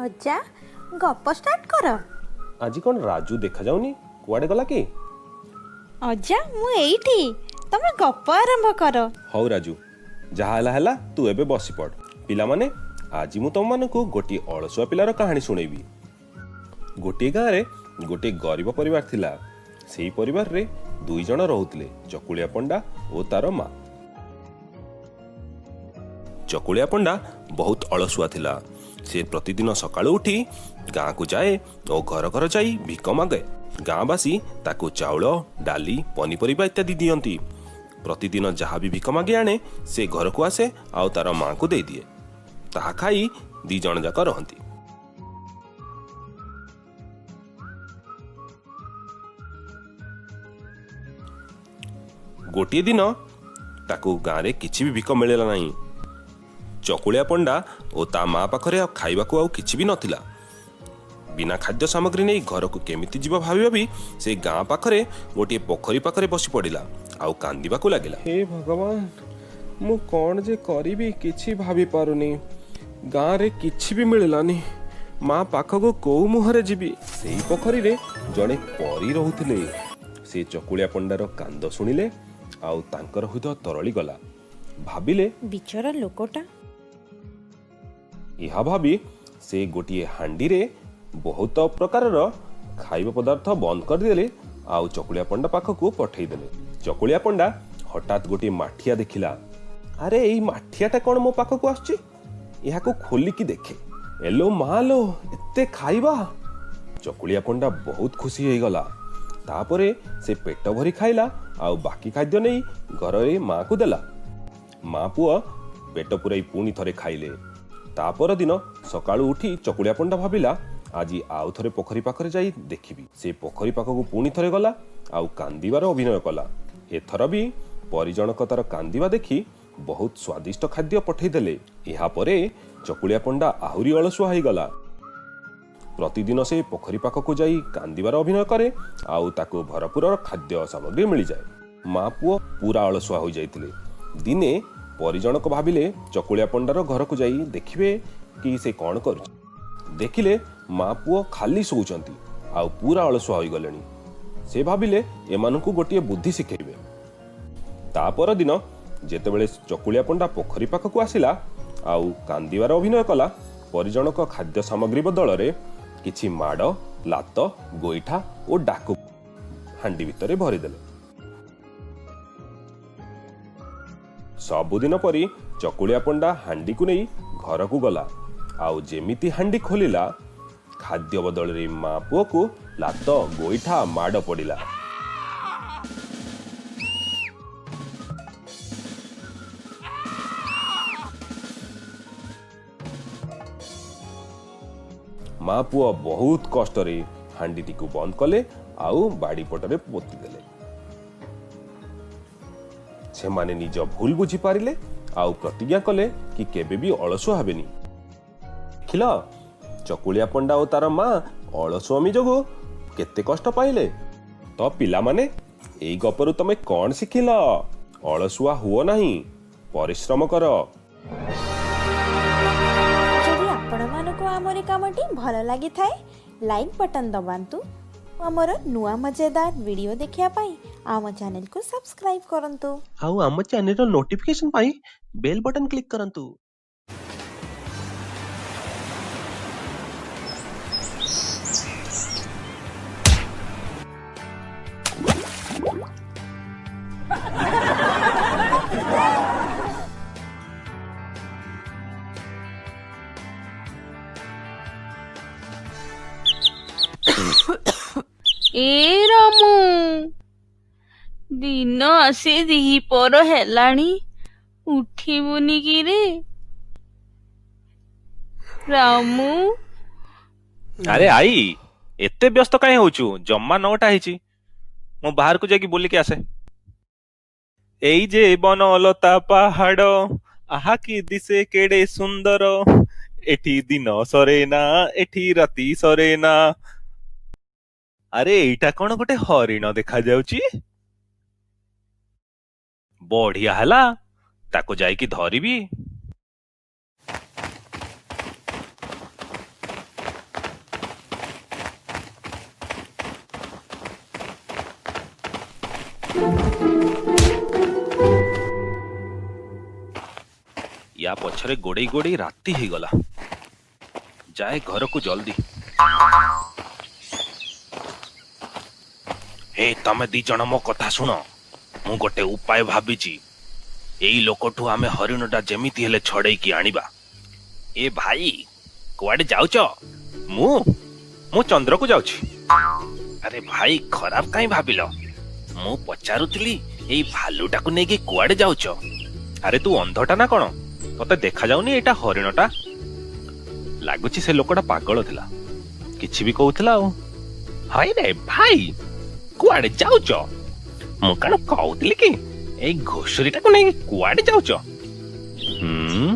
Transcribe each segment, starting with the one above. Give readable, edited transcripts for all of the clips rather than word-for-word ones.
ଅଜା, ଗପ ଷ୍ଟାର୍ଟ କର। ଆଜି କ'ଣ ରାଜୁ ଦେଖାଯାଉନି, କୁଆଡ଼େ ଗଲା କି? ଅଜା, ମୁଁ ଏଇଠି, ତମେ ଗପ ଆରମ୍ଭ କର। ହଉ ରାଜୁ, ଯାହା ହେଲା ହେଲା, ତୁ ଏବେ ବସି ପଡ଼। ପିଲାମାନେ, ଆଜି ମୁଁ ତମମାନଙ୍କୁ ଗୋଟିଏ ଅଳସୁଆ ପିଲାର କାହାଣୀ ଶୁଣେଇବି। ଗୋଟିଏ ଗାଁରେ ଗୋଟିଏ ଗରିବ ପରିବାର ଥିଲା। ସେଇ ପରିବାରରେ ଦୁଇ ଜଣ ରହୁଥିଲେ, ଚକୁଳିଆ ପଣ୍ଡା ଓ ତାର ମା। ଚକୁଳିଆ ପଣ୍ଡା ବହୁତ ଅଳସୁଆ ଥିଲା। ସେ ପ୍ରତିଦିନ ସକାଳୁ ଉଠି ଗାଁକୁ ଯାଏ ଓ ଘର ଘର ଯାଇ ଭିକ ମାଗେ। ଗାଁବାସୀ ତାକୁ ଚାଉଳ, ଡାଲି, ପନିପରିବା ଇତ୍ୟାଦି ଦିଅନ୍ତି। ପ୍ରତିଦିନ ଯାହା ବି ଭିକ ମାଗି ଆଣେ, ସେ ଘରକୁ ଆସେ ଆଉ ତାର ମାଙ୍କୁ ଦେଇଦିଏ। ତାହା ଖାଇ ଦି ଜଣ ଯାକ ରହନ୍ତି। ଗୋଟିଏ ଦିନ ତାକୁ ଗାଁରେ କିଛି ବି ଭିକ ମିଳିଲା ନାହିଁ। ଚକୁଳିଆ ପଣ୍ଡା ଓ ତା ମା ପାଖରେ ଆଉ ଖାଇବାକୁ ଆଉ କିଛି ବି ନଥିଲା। ବିନା ଖାଦ୍ୟ ସାମଗ୍ରୀ ନେଇ ଘରକୁ କେମିତି ଯିବ ଭାବି ଭାବି ସେ ଗାଁ ପାଖରେ ଗୋଟିଏ ପୋଖରୀ ପାଖରେ ବସି ପଡ଼ିଲା ଆଉ କାନ୍ଦିବାକୁ ଲାଗିଲା। ହେ ଭଗବାନ, ମୁଁ କ'ଣ ଯେ କରିବି କିଛି ଭାବି ପାରୁନି। ଗାଁରେ କିଛି ବି ମିଳିଲାନି, ମା ପାଖକୁ କୋଉ ମୁହଁରେ ଯିବି? ସେଇ ପୋଖରୀରେ ଜଣେ ପରୀ ରହୁଥିଲେ। ସେ ଚକୁଳିଆ ପଣ୍ଡାର କାନ୍ଦ ଶୁଣିଲେ ଆଉ ତାଙ୍କର ହୃଦୟ ତରଳି ଗଲା। ଭାବିଲେ, ବିଚରା ଲୋକଟା। ଏହା ଭାବି ସେ ଗୋଟିଏ ହାଣ୍ଡିରେ ବହୁତ ପ୍ରକାରର ଖାଇବା ପଦାର୍ଥ ବନ୍ଦ କରିଦେଲେ ଆଉ ଚକୁଳିଆ ପଣ୍ଡା ପାଖକୁ ପଠେଇଦେଲେ। ଚକୁଳିଆ ପଣ୍ଡା ହଠାତ୍ ଗୋଟିଏ ମାଠିଆ ଦେଖିଲା। ଆରେ, ଏଇ ମାଠିଆଟା କ'ଣ ମୋ ପାଖକୁ ଆସୁଛି? ଏହାକୁ ଖୋଲିକି ଦେଖେ। ଏଲୋ ମା ଲୋ, ଏତେ ଖାଇବା! ଚକୁଳିଆ ପଣ୍ଡା ବହୁତ ଖୁସି ହେଇଗଲା। ତାପରେ ସେ ପେଟ ଭରି ଖାଇଲା ଆଉ ବାକି ଖାଦ୍ୟ ନେଇ ଘରରେ ମାକୁ ଦେଲା। ମା ପୁଅ ପେଟ ପୂରାଇ ପୁଣି ଥରେ ଖାଇଲେ। ତା ପରଦିନ ସକାଳୁ ଉଠି ଚକୁଳିଆ ପଣ୍ଡା ଭାବିଲା, ଆଜି ଆଉ ଥରେ ପୋଖରୀ ପାଖରେ ଯାଇ ଦେଖିବି। ସେ ପୋଖରୀ ପାଖକୁ ପୁଣି ଥରେ ଗଲା ଆଉ କାନ୍ଦିବାର ଅଭିନୟ କଲା। ଏଥର ବି ପରି ଜଣକ ତାର କାନ୍ଦିବା ଦେଖି ବହୁତ ସ୍ୱାଦିଷ୍ଟ ଖାଦ୍ୟ ପଠେଇଦେଲେ। ଏହାପରେ ଚକୁଳିଆ ପଣ୍ଡା ଆହୁରି ଅଳସୁଆ ହେଇଗଲା। ପ୍ରତିଦିନ ସେ ପୋଖରୀ ପାଖକୁ ଯାଇ କାନ୍ଦିବାର ଅଭିନୟ କରେ ଆଉ ତାକୁ ଭରପୁର ଖାଦ୍ୟ ସାମଗ୍ରୀ ମିଳିଯାଏ। ମା ପୁଅ ପୁରା ଅଳସୁଆ ହୋଇଯାଇଥିଲେ। ଦିନେ ପରି ଜଣକ ଭାବିଲେ ଚକୁଳିଆ ପଣ୍ଡାର ଘରକୁ ଯାଇ ଦେଖିବେ କି ସେ କ'ଣ କରୁଛି। ଦେଖିଲେ ମା ପୁଅ ଖାଲି ଶୋଉଛନ୍ତି ଆଉ ପୁରା ଅଳସୁଆ ହୋଇଗଲେଣି। ସେ ଭାବିଲେ ଏମାନଙ୍କୁ ଗୋଟିଏ ବୁଦ୍ଧି ଶିଖେଇବେ। ତା ପରଦିନ ଯେତେବେଳେ ଚକୁଳିଆ ପଣ୍ଡା ପୋଖରୀ ପାଖକୁ ଆସିଲା ଆଉ କାନ୍ଦିବାର ଅଭିନୟ କଲା, ପରି ଜଣକ ଖାଦ୍ୟ ସାମଗ୍ରୀ ବଦଳରେ କିଛି ମାଡ଼, ଲାତ, ଗୋଇଠା ଓ ଡାକୁ ହାଣ୍ଡି ଭିତରେ ଭରିଦେଲେ। ସବୁଦିନ ପରି ଚକୁଳିଆ ପଣ୍ଡା ହାଣ୍ଡିକୁ ନେଇ ଘରକୁ ଗଲା ଆଉ ଯେମିତି ହାଣ୍ଡି ଖୋଲିଲା, ଖାଦ୍ୟ ବଦଳରେ ମା ପୁଅକୁ ଲାତ, ଗୋଇଠା, ମାଡ଼ ପଡ଼ିଲା। ମା ପୁଅ ବହୁତ କଷ୍ଟରେ ହାଣ୍ଡିଟିକୁ ବନ୍ଦ କଲେ ଆଉ ବାଡ଼ି ପଟରେ ପୋତିଦେଲେ। ସେମାନେ ନିଜ ଭୁଲ ବୁଝିପାରିଲେ ଆଉ ପ୍ରତିଜ୍ଞା କଲେ କି କେବେ ବି ଅଳସୁଆ ହେବେନି। ଦେଖିଲ, ଚକୁଳିଆ ପଣ୍ଡା ଓ ତାର ମା ଅଳସୁଆମି ଯୋଗୁ କେତେ କଷ୍ଟ ପାଇଲେ। ତ ପିଲାମାନେ, ଏଇ ଗପରୁ ତମେ କ'ଣ ଶିଖିଲ? ଅଳସୁଆ ହୁଅ ନାହିଁ, ପରିଶ୍ରମ କର। ଯଦି ଆପଣମାନଙ୍କୁ ଆମର ଏ କାମଟି ଭଲ ଲାଗିଥାଏ, ଲାଇକ୍ ବଟନ୍ ଦବାନ୍ତୁ। ଆମର ନୂଆ ମଜେଦାର ଭିଡ଼ିଓ ଦେଖିବା ପାଇଁ ଆମ ଚ୍ୟାନେଲକୁ ସବସ୍କ୍ରାଇବ୍ କରନ୍ତୁ। ଆଉ ଆମ ଚ୍ୟାନେଲର ନୋଟିଫିକେସନ ପାଇଁ ବେଲ୍ ବଟନ୍ କ୍ଲିକ୍ କରନ୍ତୁ। ଏ ରମୁ, ଦିନ ଆସି ଦିପହର ହେଲାଣି, ଉଠିବୁନି କିରେ ରାମୁ? ଆରେ ଆଈ, ଏତେ ବ୍ୟସ୍ତ କାହିଁ ହଉଛୁ? ଜମା 9ଟା ହେଇଛି। ମୁଁ ବାହାରକୁ ଯାଇକି ବୁଲିକି ଆସେ। ଏଇ ଯେ ବନଲତା ପାହାଡ, ଆହା କି ଦିଶେ କେଡେ ସୁନ୍ଦର। ଏଠି ଦିନ ସରେ ନା, ଏଠି ରାତି ସରେ ନା। ଆରେ, ଏଇଟା କଣ ଗୋଟେ ହରିଣ ଦେଖାଯାଉଛି? ବଢିଆ ହେଲା, ତାକୁ ଯାଇକି ଧରିବି। ୟା ପଛରେ ଗୋଡେଇ ଗୋଡେଇ ରାତି ହେଇଗଲା। ଯାଏ ଘରକୁ ଜଲ୍ଦି। ହେ, ତମେ ଦି ଜଣ ମୋ କଥା ଶୁଣ। ମୁଁ ଗୋଟେ ଉପାୟ ଭାବିଛି। ଏଇ ଲୋକଠୁ ଆମେ ହରିଣଟା ଯେମିତି ହେଲେ ଛଡେଇକି ଆଣିବା। ଏ ଭାଇ, କୁଆଡେ ଯାଉଛ? ମୁଁ ମୁଁ ଚନ୍ଦ୍ରକୁ ଯାଉଛି। ଆରେ ଭାଇ, ଖରାପ କାଇଁ ଭାବିଲ? ମୁଁ ପଚାରୁଥିଲି, ଏଇ ଭାଲୁଟାକୁ ନେଇକି କୁଆଡେ ଯାଉଛ? ଆରେ, ତୁ ଅନ୍ଧଟା ନା କଣ? ତତେ ଦେଖାଯାଉନି ଏଇଟା ହରିଣଟା? ଲାଗୁଛି ସେ ଲୋକଟା ପାଗଳ ଥିଲା, କିଛି ବି କହୁଥିଲା। ଆଉ ହଇରେ ଭାଇ, କୁଆଡେ ଯାଉଛ? ମୁଁ କଣ କହୁଥିଲି କି, ଏଇ ଘୁଷୁରୀଟାକୁ ନେଇକି କୁଆଡେ ଯାଉଛ? ହୁଁ,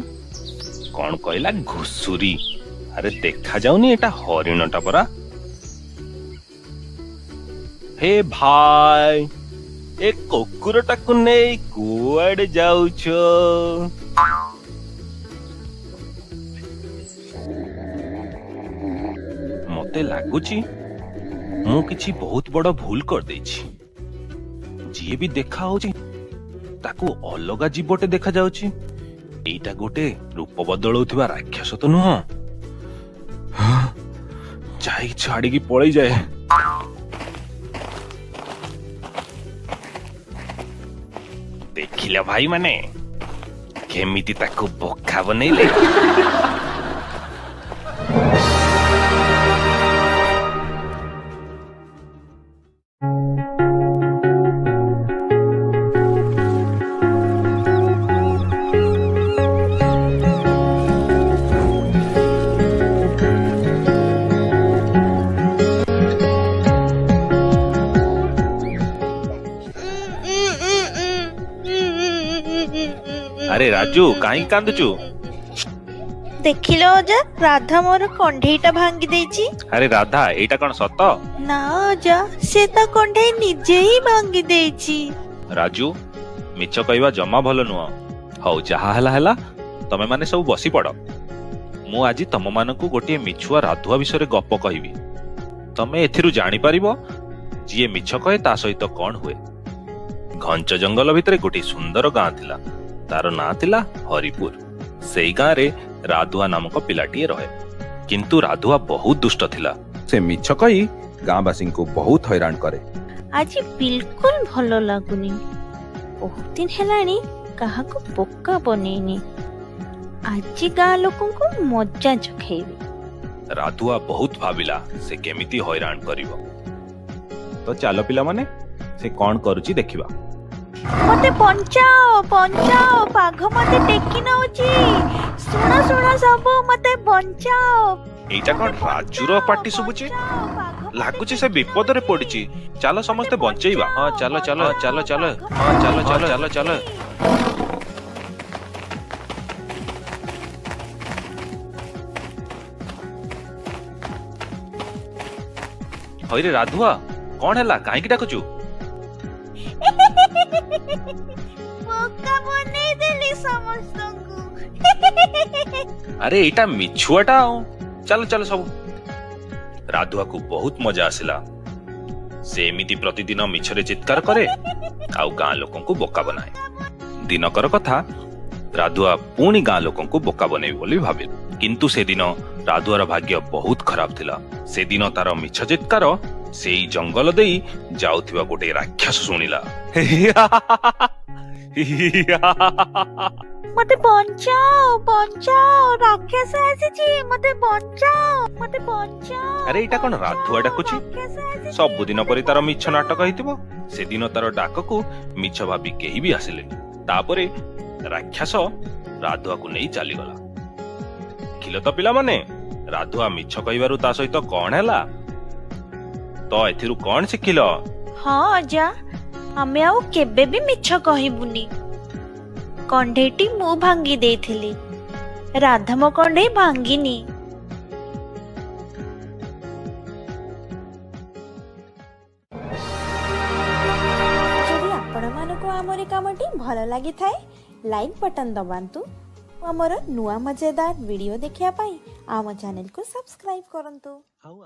କଣ କହିଲା? ଘୁଷୁରୀ? ଆରେ, ଦେଖାଯାଉନି ଏଇଟା ହରିଣଟା ପରା। ହେ ଭାଇ, ଏ କୁକୁରଟାକୁ ନେଇ କୁଆଡେ ଯାଉଛ? ମତେ ଲାଗୁଛି ମୁଁ କିଛି ବହୁତ ବଡ ଭୁଲ କରିଦେଇଛି। ଯିଏ ବି ଦେଖା ହଉଛି, ତାକୁ ଅଲଗା ଜୀବଟେ ଦେଖାଯାଉଛି। ଏଇଟା ଗୋଟେ ରୂପ ବଦଳଉଥିବା ରାକ୍ଷସ ତ ନୁହଁ? ହଁ, ଯାଇ ଛାଡିକି ପଳେଇ ଯାଏ। ଦେଖିଲ ଭାଇ ମାନେ, କେମିତି ତାକୁ ବୋକା ବନେଇଲେ? ଆରେ ରାଜୁ, କାହିଁକି କାନ୍ଦୁଛୁ? ଦେଖିଲ ଅଜା, ରାଧା ମୋର କଣ୍ଢେଇଟା ଭାଙ୍ଗି ଦେଇଛି। ଆରେ ରାଧା, ଏଇଟା କଣ ସତ? ନା ଅଜା, ସେ ତା କଣ୍ଢେଇ ନିଜେ ହିଁ ଭାଙ୍ଗି ଦେଇଛି। ରାଜୁ, ମିଛ କହିବା ଜମା ଭଲ ନୁହଁ। ହଉ, ଯାହା ହେଲା ହେଲା, ତମେ ମାନେ ସବୁ ବସି ପଡ। ମୁଁ ଆଜି ତମମାନଙ୍କୁ ଗୋଟିଏ ମିଛୁଆ ରାଧୁଆ ବିଷୟରେ ଗପ କହିବି। ତମେ ଏଥିରୁ ଜାଣିପାରିବ, ଯିଏ ମିଛ କହେ ତା ସହିତ କଣ ହୁଏ। ଘଞ୍ଚ ଜଙ୍ଗଲ ଭିତରେ ଗୋଟିଏ ସୁନ୍ଦର ଗାଁ ଥିଲା। ତାର ନାଁ ଥିଲା ହରିପୁର। ସେଇ ଗାଁରେ ରାଧୁଆ ନାମକ ପିଲାଟିଏ ରହେ। କିନ୍ତୁ ରାଧୁଆ ବହୁତ ଦୁଷ୍ଟ ଥିଲା। ସେ ମିଛ କହି ଗାଁବାସୀଙ୍କୁ ବହୁତ ହଇରାଣ କରେ। ଆଜି ବିଲକୁଲ ଭଲ ଲାଗୁନି। ବହୁତ ଦିନ ହେଲାଣି କାହାକୁ ବୋକା ବନେଇନି। ଆଜି ଗାଁ ଲୋକଙ୍କୁ ମଜା ଚଖେଇବି। ରାଧୁଆ ବହୁତ ଭାବିଲା, ସେ କେମିତି ହଇରାଣ କରିବ। ତ ଚାଲ ପିଲାମାନେ, ସେ କଣ କରୁଛି ଦେଖିବା। ମତେ ବଞ୍ଚାଅ, ବଞ୍ଚାଅ, ବାଘ ମତେ ଟେକି ନଉଛି। ଶୁଣ ଶୁଣ ସବୁ, ମତେ ବଞ୍ଚାଅ। ଏଇଟା କଣ ରାଜୁର ପାଟି ଶୁଭୁଛି? ଲାଗୁଛି ସେ ବିପଦରେ ପଡିଛି। ଚାଲ, ସମସ୍ତେ ବଞ୍ଚେଇବା। ହଁ, ଚାଲ ଚାଲ ଚାଲ ଚାଲ। ହଁ, ଚାଲ ଚାଲ ଚାଲ ଚାଲ। ହଇରେ ରାଧୁଆ, କଣ ହେଲା? କାହିଁକି ଡାକୁଛୁ? ବୋକା ବନେଇଦେଲି ସମସ୍ତଙ୍କୁ। ଆରେ, ଏଇଟା ମିଛୁଆଟା। ଆଉ ଚାଲ ଚାଲ ସବୁ। ରାଧୁଆକୁ ବହୁତ ମଜା ଆସିଲା। ସେ ଏମିତି ପ୍ରତିଦିନ ମିଛରେ ଚିତ୍କାର କରେ ଆଉ ଗାଁ ଲୋକଙ୍କୁ ବୋକା ବନାଏ। ଦିନକର କଥା, ରାଧୁଆ ପୁଣି ଗାଁ ଲୋକଙ୍କୁ ବୋକା ବନେଇବି ବୋଲି ଭାବିଲା। କିନ୍ତୁ ସେଦିନ ରାଧୁଆର ଭାଗ୍ୟ ବହୁତ ଖରାପ ଥିଲା। ସେଦିନ ତାର ମିଛ ଚିତ୍କାର ସେଇ ଜଙ୍ଗଲ ଦେଇ ଯାଉଥିବା ଗୋଟେ ରାକ୍ଷସ ଶୁଣିଲା। ମତେ ବଞ୍ଚାଅ, ବଞ୍ଚାଅ, ରାକ୍ଷସ ଆସିଛି, ମତେ ବଞ୍ଚାଅ, ମତେ ବଞ୍ଚାଅ। ଆରେ, ଏଇଟା କଣ ରାଧୁଆ ଡାକୁଛି? ରାକ୍ଷସ ଆସିଛି, ସବୁଦିନ ପରି ତାର ମିଛ ନାଟକ ହେଇଥିବ। ସେଦିନ ତାର ଡାକକୁ ମିଛ ଭାବି କେହି ବି ଆସିଲେନି। ତାପରେ ରାକ୍ଷସ ରାଧୁଆକୁ ନେଇ ଚାଲିଗଲା। ଦେଖିଲ ତ ପିଲାମାନେ, ରାଧୁଆ ମିଛ କହିବାରୁ ତା ସହିତ କଣ ହେଲା? ତ ଏଥିରୁ କଣ ଶିଖିଲ? ହଁ ଅଜା, ଆମେ ଆଉ କେବେ ବି ମିଛ କହିବୁନି। କଣ୍ଢେଇଟି ମୁଁ ଭାଙ୍ଗି ଦେଇଥିଲି, ରାଧା ମୋ କଣ୍ଢେଇ ଭାଙ୍ଗିନି। ଯଦି ଆପଣମାନଙ୍କୁ ଆମର କାମଟି ଭଲ ଲାଗିଥାଏ, ଲାଇକ୍ ବଟନ୍ ଦବାନ୍ତୁ। ଆମର ନୂଆ ମଜାଦାର ଭିଡ଼ିଓ ଦେଖିବା ପାଇଁ ଆମ ଚ୍ୟାନେଲକୁ ସବସ୍କ୍ରାଇବ୍ କରନ୍ତୁ। ଆଉ